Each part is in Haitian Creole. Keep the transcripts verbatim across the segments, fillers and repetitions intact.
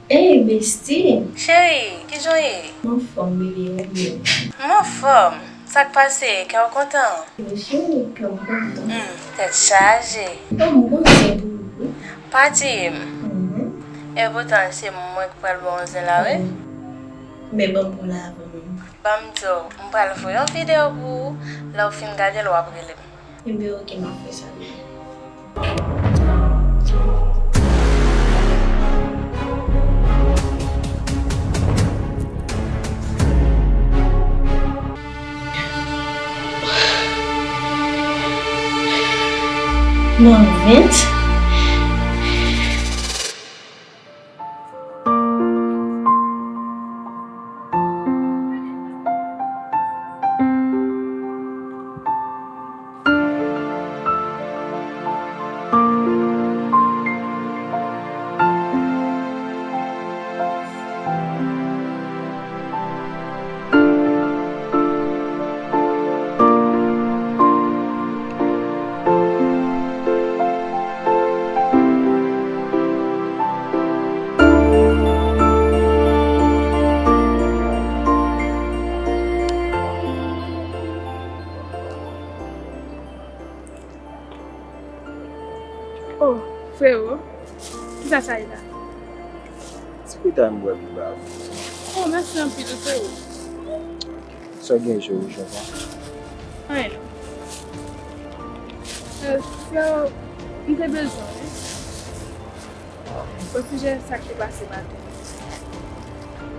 Hey, bestie! Cheri, kijan w ye? M anfòm, bebe, ou menm? M anfòm. Sa k pase? Kè w kontan? Wi, cheri, kè m kontan. Hmm, tèt chaje. Oh, m gon zen pou ou wi. Pa di m. Mhm. E poutan, se mwen k pral ba w zen la, wi. Men ban m pran l avan menm. Ban m di w, m pral voye yon videyo pou ou. Lè w fin gade l, w ap rele m. Enben, oke, m ap fè sa demen. Marvens. Oh, frewo, kisa sa ye la? Ti pita m bwè pi ba. Oh, mèsi anpil, frewo. Sa w gen, cheri, ou kontan? Anyen non. Euh, frewo, m te bezwen w wi. Osijè sa k te pase maten,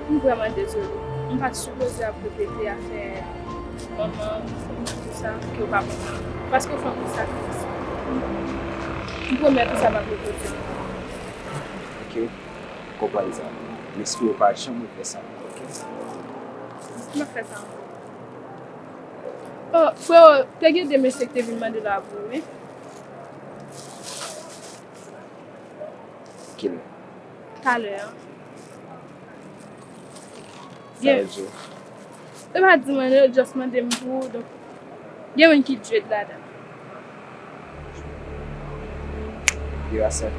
m vrèman dezole. M pa t sipoze ap repete afè manman m, tout sa, ke w pa konprann. Paske w fè anpil sakrifis. M pwomèt ou sa p ap repete ankò. Oke, m konprann sa. Men si w pa janm refè sa ankò, oke? M p ap fè sa ankò. Oh, frewo, te gen de mesye ki te vin mande lò a pou ou, wi. Kilè? Talè a. Sa yo di w? Yo pa di m anyen, yo just mande m pou ou, donk, gen youn ki dread ladan. Yo asèp.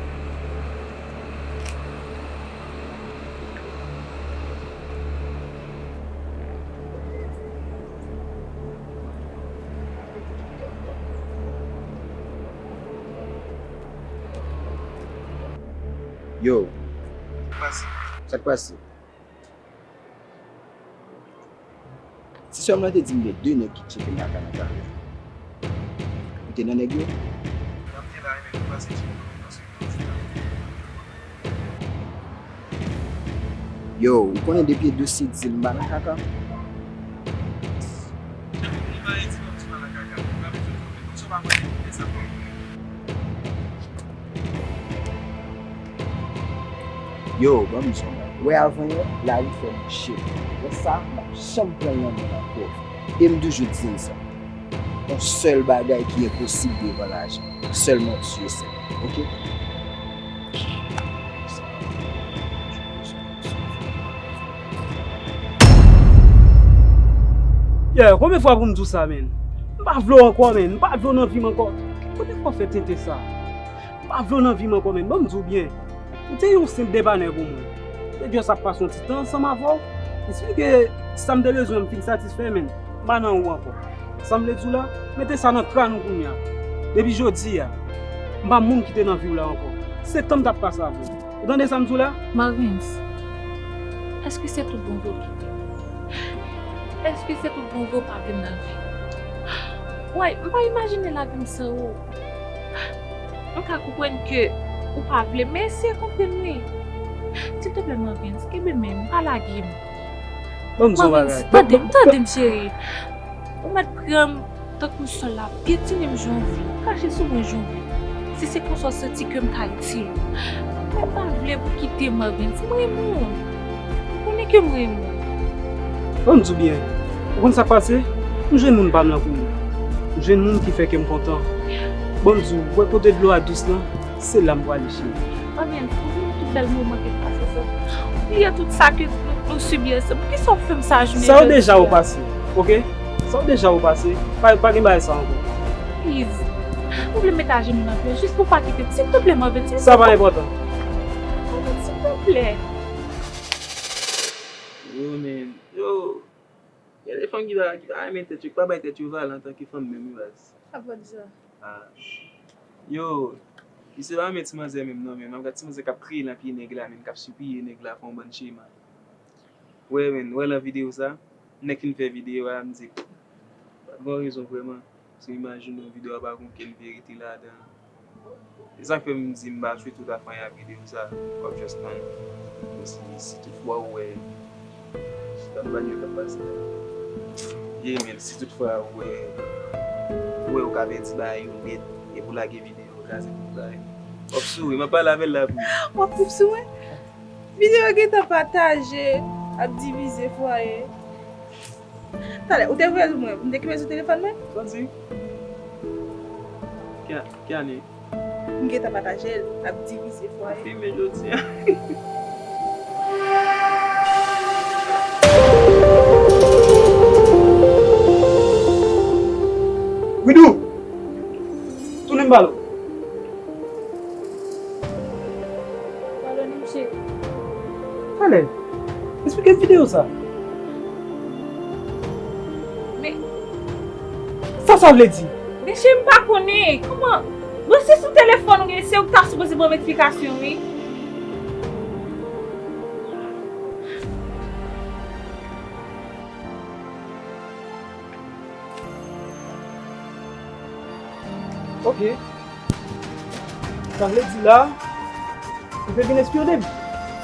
Yo. Sa k pase? Sa k pase? Ti sè m nan te di m gen de nèg ki tcheke m lakay nan talè. Ou te nan nèg yo? Nan m te la, men nou pase ti moman, paske nou di la. Yo, ou konnen depi e dosye di m pa nan kaka. Depi m pa e di w ap di m pa nan kaka, m pa bezwen fòme. Konsa w pa mande pou fè sa pou mwen. Yo, ban m di w, wè avan yè, lari fè mouche. Wè sa, m p ap janm pran l nan men l ankò. E m toujou di n sa. Yon sèl bagay ki enposib devan lajan. Sèlman Dye sèl. Oke? Yeah, konbyen fwa pou m di w sa, menn? M pa vle w ankò, menn. M pa vle w nan vi m ankò. Konbyen fwa fè tenten sa? M pa vle w nan vi m ankò, menn. Ban m di w byen. Ou te yon senp depanè pou mwen. Depi sa ap pase yon ti tan ansanm avè w, eksplike sa m te bezwen, m fin satisfè, menn. M pa nan ou ankò. Sa m vle di w la, mete sa nan kràn ou kounye a. Depi jodi a, m pa moun ki te nan vi w la ankò. Sèt an m t ap pase avè w. Ou tande sa m di w la? Marvens, èske se tout bon vre w kite m? Èske se tout bon vre w pa vle m nan vi w? Way, m pa imajine lavi m san ou. M ka konprann ke ou pa vle, men eseye konprann mwen. Silteplè, Marvens, kenbe men m, pa lage m. Ban m di w yon bagay. Marvens, tande m, tande m, cheri. Ou mèt pran m tankou sòl la, pyetine m jan w vle, krache sou mwen jan w vle. Si se konsa w santi ke m ka itil ou. Mwen pa vle pou w kite m, Marvens, m renmen w. Ou konnen ke m renmen w. Ban m di w byen. Ou konn sa k pase? M jwenn moun pa m lan kounye a. M jwenn moun ki fè kè m kontan. Ban m di w, wè kote dlo a dous lan, se la m prale, cheri. Marvens, ou bliye tout bèl moman ke n pase ansanm. Ou bliye tout sa ke nou, nou sibi ansanm. Poukisa w ap fè m sa jounen jodi a? Sa yo deja yo pase, oke? Sa yo deja yo pase. Pa, pa gen bagay sa ankò. Please. Ou vle met ajenou nan pye w jis pou w pa kite m. Silteplè, Marvens, silteplè. Sa pa enpòtan. Marvens, silteplè. Fanm ki pa, ki pa renmen tèt yo, ki pa bay tèt yo valè antanke fanm menm wi baz. Sa vle di sa? Ah. Yo, misye pa renmen ti manzè menm non, men m ap gad ti manzè k ap kriye nan pye nèg la, men k ap sipliye nèg la fè yon bann chema. Wè, men, wè nan videyo sa, nèg fin fè videyo a, m di, pa t gen rezon vrèman. Si w imajine yon videyo a pa gen okenn verite ladan l. Se sa k fè m di m pa swete w ta fè anyen ak videyo sa. W ap just tann. Men si, si toutfwa w wè, si tann bagay yo k ap pase la. Ye, men si toutfwa w wè, w wè w ka pèdi bagay yo nèt, epi w lage videyo, w kraze tout bagay. W ap souri, m ap pale avè l la pou. W ap foup sou mwen? Videyo gentan pataje, ap divize fwaye. Talè, ou te voye l mwen, m te kenbe l sou telefòn mwen? Sa w di? Ki a-, ki ane? M gentan pataje l, l ap divize fwaye. Filme jodi a. Widou! Tounen m ba l ou. Padone m, cheri. Talè, esplike m videyo sa. Men sa sa vle di? Men cheri, m pa konnen. Kòman? Bon, se sou telefòn ou ye, se ou k ta sipoze ban m eksplikasyon, wi. Ok. Sa vle di la, ou te vin espyone m?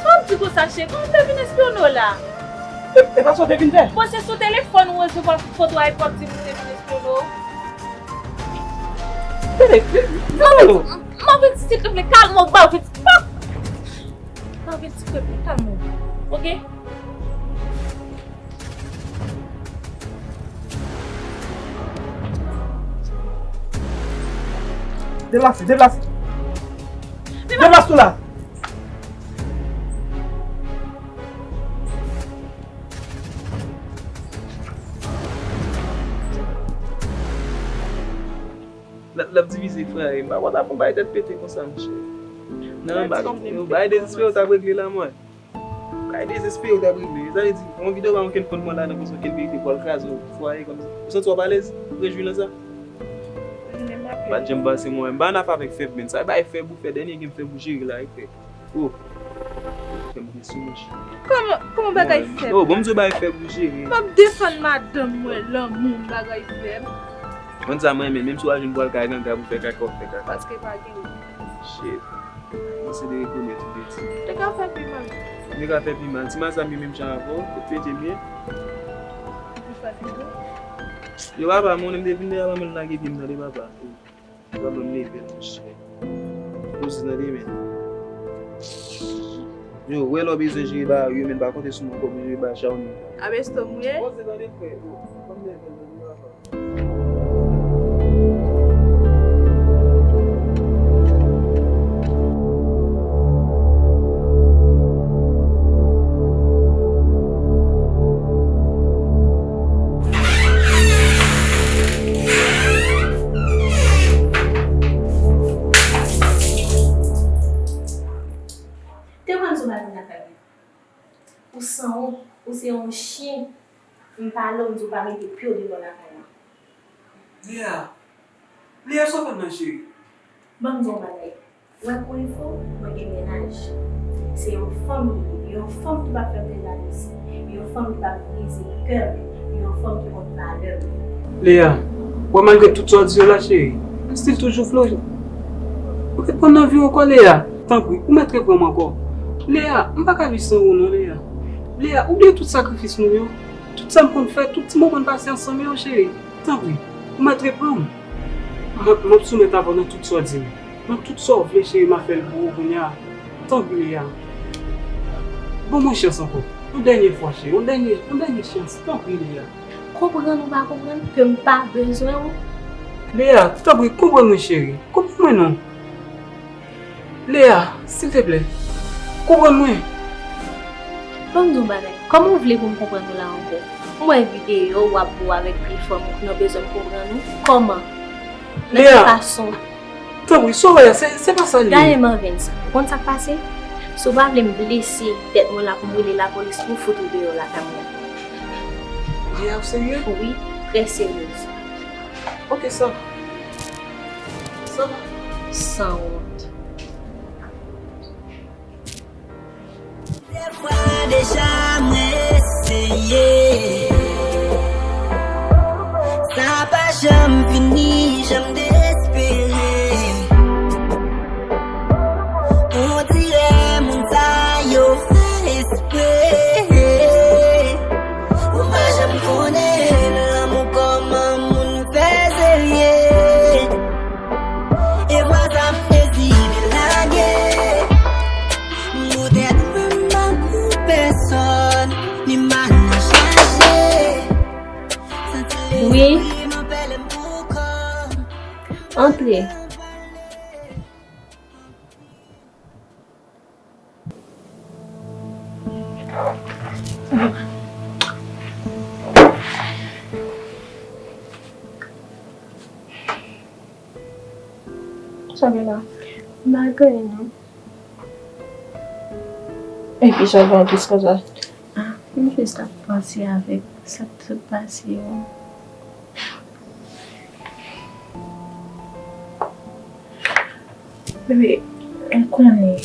Sa w ap di konsa, cheri? Kòman m te vin espyone w la? E, e pa sa w te vin fè? Bon, se sou telefòn ou resevwa foto a epi w ap di m ou te vin espyone w? Tande, tande. M, m, m anvi di silvouplè, kalme w, ba w vin. M anvi di silvouplè, kalme w. Ok? Deplase, deplase. Deplase tou la. L ap, l ap divize frè a, e m pa konn ta fè yon bagay tèt pete konsa, monchè. Nan anba kòm yo, bagay dezespere w t ap regle la, mwen. Bagay dezespere w t ap regle. Sa vle di, yon videyo pa gen okenn fondman ladan, konsa okenn verite, pou al kraze yon fwaye kòmsi. Ou santi w ap alèz? Ou rejwi nan sa? Pa t janm pase mwen. M pa nan afè avèk fèb, men sa bay fèb ou fè, dènye gen fèb ou jere la, e fè. Oh. Fè m gen sou mouch. Kòman, kòman bagay fèb? Oh, bon, m di w bagay fèb ou jere. M ap defann madanm mwen, lanmou m, bagay fèb. Konn sa mwen renmen, menm si w al jwenn pral kay ganga pou fè kaka, w fè kaka. Paske pa gen. Shit. Mwen se de rekonèt ou betiz. Te ka fè pi mal. Te ka fè pi mal. Ti mazam yo menm jan avè w, yo pete byen. Yo papa, mwen menm te vin deyò, mwen lage pye m tande papa. Papa m leve l, monchè. Poze nan demen. Yo, wè lè w bezwen jere bagay yo, men pa konte sou mwen ankò pou jere bagay sa yo menm. Abesto m ye. Poze tande frè, yo. Papa m leve l tande papa. Te konn sou bagay lakay mwen. Ou sanwont, ou se yon chen. M pale w, m di w pa mete pye w deyò lakay la. Lea, Lea, sa w fè m nan, cheri? Ban m di w yon bagay. Ou wè Koyifo, mwen gen mennaj. Se yon fanm li ye, yon fanm ki p ap fè m fè jalouzi, yon fanm ki p ap brize kè m, yon fanm ki konn valè m. Lea, w wè malgre tout sa w di yo la, cheri, m still toujou vle w. Ou ret pran m nan vi w ankò, Lea. Tanpri, ou mèt reprann m ankò. Lea, m pa ka viv san ou non, Lea. Lea, ou bliye tout sakrifis nou yo. Tout sa m konn fè, tout ti moman n pase ansanm yo, cheri. Tanpri, ou mèt reprann m. M ap, m ap soumèt avè w nan tout sa w di m. Nan tout sa w vle, cheri, m ap fè l pou ou kounye a. Tanpri, Lea. Ban mwen chans ankò. Yon dènye fwa, cheri. Yon dènye, yon dènye chans. Tanpri, Lea. Konprann ou pa konprann ke m pa bezwen w. Lea, tanpri, konprann mwen, cheri. Konprann mwen non. Lea, silteplè, konprann mwen. Ban m di w yon bagay. Kòman w vle pou m konprann ou la ankò? M wè videyo w ap bo avèk vye fanm ou ki nan bezwen m konprann ou. Kòman? Nan ki fason? Tanpri, sa w wè a, se, se pa sa l ye. Gade Marvens, ou konn sa k pase? Si w pa vle m blese tèt mwen la pou m rele lapolis pou fout ou deyò lakay mwen. Jay, ou serye? Wi, trè seryez. Ok, sa. Sa. Sanwont. Plizyè fwa deja mwen eseye. Sa pa janm fini, janm dezespere. On dirè moun sa yo fè espre. Ou pa janm konnen lanmou kòman moun fè serye. E vwa sa m deside lage. Poutèt mwen m pa pou pèsòn, ni m pa nan chache. Santi lespri m anpè lè m pou kò m. Antre. Sa gen la? M pa gen anyen non. Epi sa gen anplis konsa? Ah, m jis ap panse avèk sa k sot pase yo. Bebe, m konnen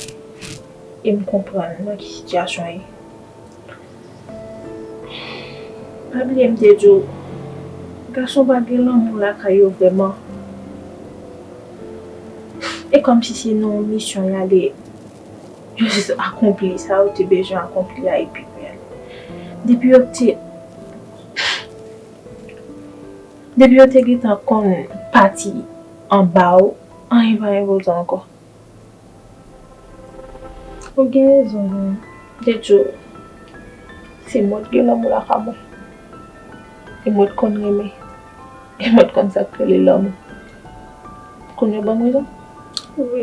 e m konprann nan ki sitiyasyon w ye. Pa bliye m te di w, gason pa gen lanmou lakay yo vrèman. E kòmsi se nan yon misyon y ale, yo jis akonpli sa yo te bezwen akonpli a epi yo ale. Depi yo te, depi yo te gentan konn pati anba w, anyen pa enpòtan ankò. Ou gen rezon, wi. Te di w, se mwen ki gen lanmou lakay mwen. E mwen t konn renmen. E mwen t konn sa k rele lanmou. Kounye a w ban m rezon? Wi.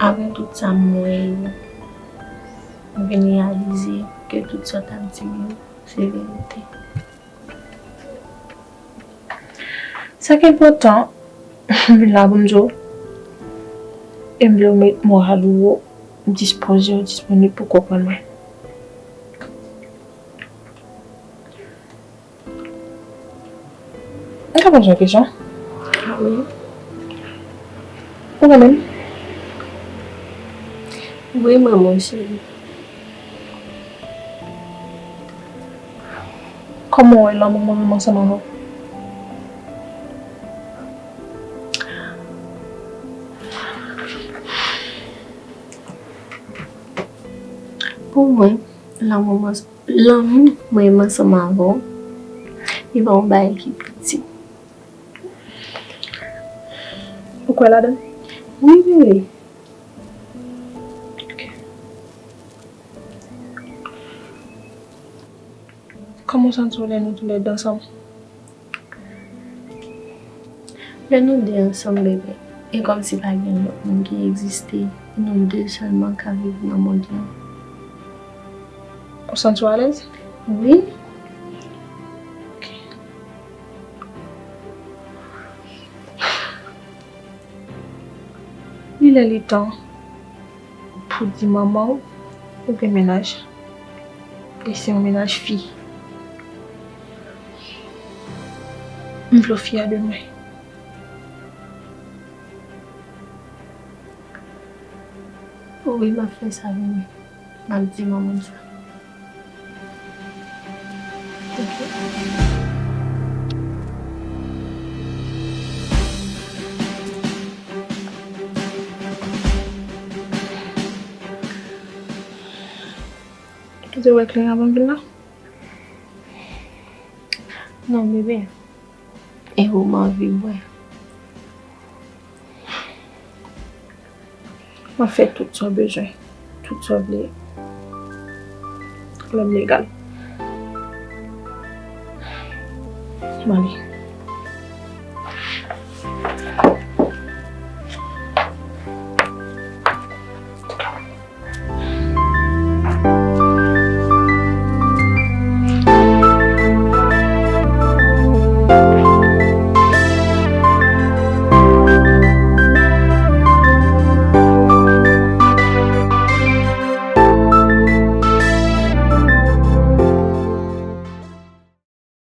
Apre tout sa m wè yo, m vin reyalize ke tout sa w t ap di m yo, se verite. Sa k enpòtan, m vin la pou m di w, e m vle w met moral ou wo, dispoze w, disponib pou konprann mwen. M ka poze w yon kesyon? Ah, wi. Ou renmen m? Wi, m renmen w, cheri. Kòman w wè lanmou mwen menm ansanm avè w? Pou mwen, lanmou mwen, lanmou mwen menm ansanm avè w, li pa yon bagay ki piti. Ou kwè ladan l? Wi, wi, wi. Ok. Kòman w santi w lè nou toulède ansanm? Lè nou de ansanm, bebe, e kòmsi pa gen lòt moun ki egziste, e nou de sèlman ka viv nan mond lan. Ou santi w alèz? Wi. Ok. Li lè li tan pou di manman w ou gen mennaj. E se yon mennaj fi. M vle w fyè de mwen. Wi, m ap fè sa, bebe. M ap di manman m sa. Ok. Ou te wè kleren avan m vin la? Non, bebe. E ou m anvi bwè. M ap fè tout sa w bezwen, tout sa w vle. Lè m legal. M ale.